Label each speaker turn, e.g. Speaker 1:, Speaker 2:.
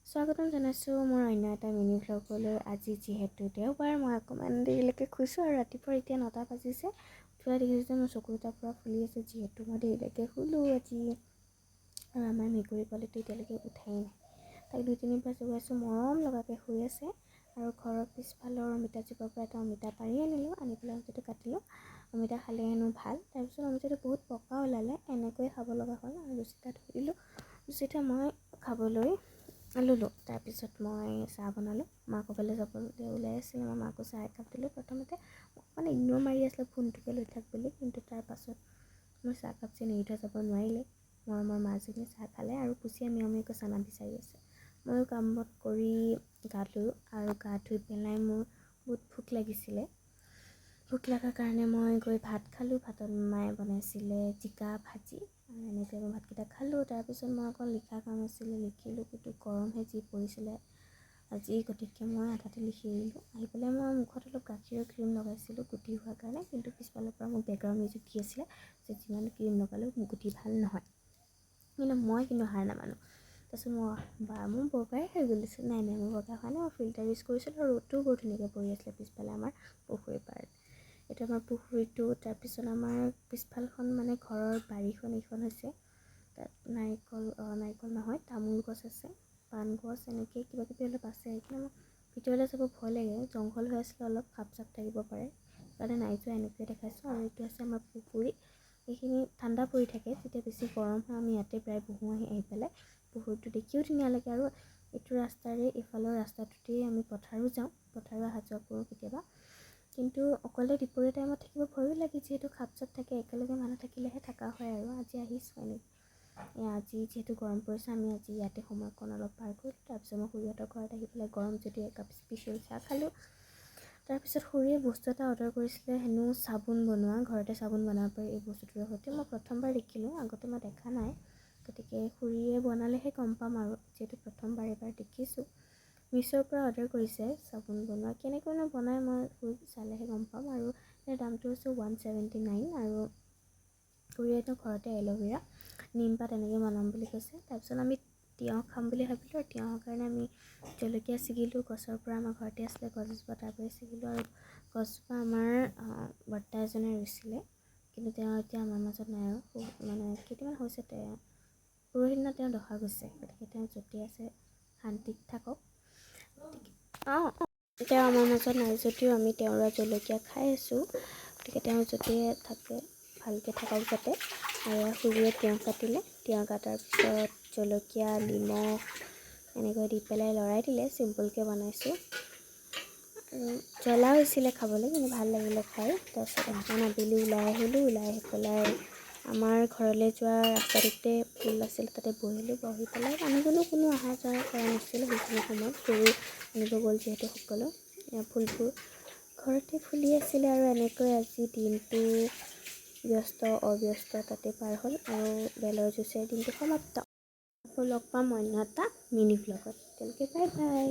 Speaker 1: স্বাগতম জনাইছোঁ মোৰ অন্য এটা মিনি ভ্লগলৈ। আজি যিহেতু দেওবাৰ, মই অকণমান দেৰিলৈকে শুইছোঁ আৰু ৰাতিপুৱা এতিয়া 9টা বাজিছে। উঠি দেখিছোঁ যে মোৰ চকু দুটা পূৰা ফুলি আছে, যিহেতু মই দেৰিলৈকে শুলোঁ আজি। আৰু আমাৰ মেকুৰী পোৱালিটো এতিয়ালৈকে উঠাই নাই। তাইক দুই তিনিবাৰ জগাইছোঁ, মৰম লগাকৈ শুই আছে। আৰু ঘৰৰ পিছফালৰ অমিতাজোপাৰ পৰা এটা অমিতা পাৰি আনিলোঁ। আনি পেলাই অমিতাটো কাটিলোঁ। অমিতা খালে হেনো ভাল। তাৰপিছত অমিতাটো বহুত পকা ওলালে, এনেকৈয়ে খাব লগা হ'ল আৰু লুচিটা ধৰিলোঁ। লুচিটা মই খাবলৈ ল'লোঁ। তাৰপিছত মই চাহ বনালোঁ। মা ক'ৰবালৈ যাবলৈ ওলাই আছিলে, মই মাকো চাহ একাপ দিলোঁ। প্ৰথমতে অকণমান ইগন'ৰ মাৰি আছিলে, ফোনটোকে লৈ থাক বুলি, কিন্তু তাৰ পাছত মোৰ চাহকাপ যেন এৰি থৈ যাব নোৱাৰিলে। মৰমৰ মাজনীয়ে চাহ খালে আৰু পুচিয়ে মিয়াও মিয়াওকৈ চানা বিচাৰি আছে। ময়ো কাম বন কৰি গা ধুলোঁ আৰু গা ধুই পেলাই মোৰ বহুত ভোক লাগিছিলে। ভোক লগাৰ কাৰণে মই গৈ ভাত খালোঁ। ভাতত মায়ে বনাইছিলে জিকা ভাজি আৰু এনেকৈ মই ভাতকেইটা খালোঁ। তাৰপিছত মই অকণ লিখা কাম আছিলে, লিখিলোঁ। কিন্তু গৰমহে যি পৰিছিলে আজি, গতিকে মই আধাতে লিখি এৰিলোঁ। আহি পেলাই মই মুখত অলপ গাখীৰৰ ক্ৰীম লগাইছিলোঁ গুটি হোৱাৰ কাৰণে, কিন্তু পিছফালৰ পৰা মোক বেকগ্ৰাউণ্ড মিউজিক দি আছিলে যে যিমান ক্ৰীম লগালেও গুটি ভাল নহয়। কিন্তু মই কিন্তু হাৰ নামানো। তাৰপিছত মই বা মোৰ বগাই হৈ গ'লিছোঁ। নাই নাই, মই বগা হোৱা নাই, মই ফিল্টাৰ ইউজ কৰিছিলোঁ আৰু ৰ'দটোও বৰ ধুনীয়াকৈ পৰি আছিলে পিছফালে আমাৰ পুখুৰীৰ পাৰত। এইটো আমাৰ পুখুৰীটো। তাৰপিছত আমাৰ পিছফালখন, মানে ঘৰৰ বাৰীখন এইখন হৈছে। তাত নাৰিকল, নাৰিকল নহয়, তামোল গছ আছে, পাণ গছ, এনেকৈ কিবা কিবি অলপ আছে। সেইকাৰণে মোৰ ভিতৰলৈ যাব ভয় লাগে, জংঘল হৈ আছিলে অলপ, সাপ চাপ থাকিব পাৰে, সেইকাৰণে নাই যোৱা, এনেকৈয়ে দেখাইছোঁ। আৰু এইটো আছে আমাৰ পুখুৰী। এইখিনি ঠাণ্ডা পৰি থাকে। যেতিয়া বেছি গৰম হয়, আমি ইয়াতে প্ৰায় বহোঁ আহি আহি পেলাই। পুখুৰীটো দেখিও ধুনীয়া লাগে। আৰু এইটো ৰাস্তাৰে, এইফালৰ ৰাস্তাটোতেই আমি পথাৰো যাওঁ, পথাৰো অহা যোৱা কৰোঁ কেতিয়াবা। কিন্তু অকলে দুপৰীয়া টাইমত থাকিব ভয়ো লাগে, যিহেতু সাপ চাপ থাকে। একেলগে মানুহ থাকিলেহে থকা হয়। আৰু আজি আহিছোঁ এনেই। আজি যিহেতু গৰম পৰিছে, আমি আজি ইয়াতে সময়কণ অলপ পাৰ কৰিলোঁ। তাৰপিছত মই খুৰীহঁতৰ ঘৰত আহি পেলাই গৰম যদিও একাপ স্পেচিয়েল চাহ খালোঁ। তাৰপিছত খুৰীয়ে বস্তু এটা অৰ্ডাৰ কৰিছিলে হেনো, চাবোন বনোৱা, ঘৰতে চাবোন বনাব পাৰি এই বস্তুটোৰ সৈতে। মই প্ৰথমবাৰ দেখিলোঁ, আগতে মই দেখা নাই। গতিকে খুৰীয়ে বনালেহে গম পাম আৰু যিহেতু প্ৰথমবাৰ এইবাৰ দেখিছোঁ। মিছ'ৰ পৰা অৰ্ডাৰ কৰিছে চাবোন বনোৱা। কেনেকৈনো বনায়, মই খুৰীক চালেহে গম পাম। আৰু ইয়াৰ দামটো হৈছে 179। আৰু খুৰীয়েতো ঘৰতে এল'ভেৰা, নিমপাত এনেকৈ বনাম বুলি কৈছে। তাৰপিছত আমি তিয়ঁহ খাম বুলি ভাবিলোঁ আৰু তিয়ঁহৰ কাৰণে আমি জলকীয়া ছিগিলোঁ গছৰ পৰা। আমাৰ ঘৰতে আছিলে গছ এজোপা, তাৰ পৰাই ছিগিলোঁ। আৰু গছজোপা আমাৰ বৰ্তা এজনে ৰুইছিলে, কিন্তু তেওঁ এতিয়া আমাৰ মাজত নাই। আৰু মানে কেইদিনমান হৈছে, তেওঁ পৰহিদিনা তেওঁ দহা গৈছে। গতিকে তেওঁ য'তেই আছে শান্তিত থাকক। গতিকে অঁ তেওঁ আমাৰ মাজত নাই যদিও আমি তেওঁৰ জলকীয়া খাই আছোঁ। গতিকে তেওঁ য'তেই থাকে ভালকৈ থাকক যাতে। আৰু খুৰীয়ে তিয়ঁহ কাটিলে। তিয়ঁহ কটাৰ পিছত জলকীয়া, নিমখ এনেকৈ দি পেলাই লৰাই দিলে। চিম্পুলকৈ বনাইছোঁ আৰু জ্বলা হৈছিলে খাবলৈ, কিন্তু ভাল লাগিলে খাই। তাৰপিছত অকণমান আবেলি ওলাই আহিলোঁ। ওলাই আহি পেলাই আমাৰ ঘৰলৈ যোৱা ৰাস্তাটোতে ফুল আছিল, তাতে বহিলোঁ। বহি পেলাই মানুহ দুনুহ কোনো অহা যোৱা কৰা নাছিলে সেইখিনি সময়ত, গৰু আনিব গ'ল যিহেতু সকলো। ফুলবোৰ ঘৰতে ফুলি আছিলে। আৰু এনেকৈ আজি দিনটো ব্যস্ত অব্যস্ত তাতে পাৰ হ'ল আৰু বেলৰ জুচেৰে দিনটো সমাপ্ত। আকৌ লগ পাম অন্য এটা মিনি ভ্লগত। তেওঁলোকে বাই বাই।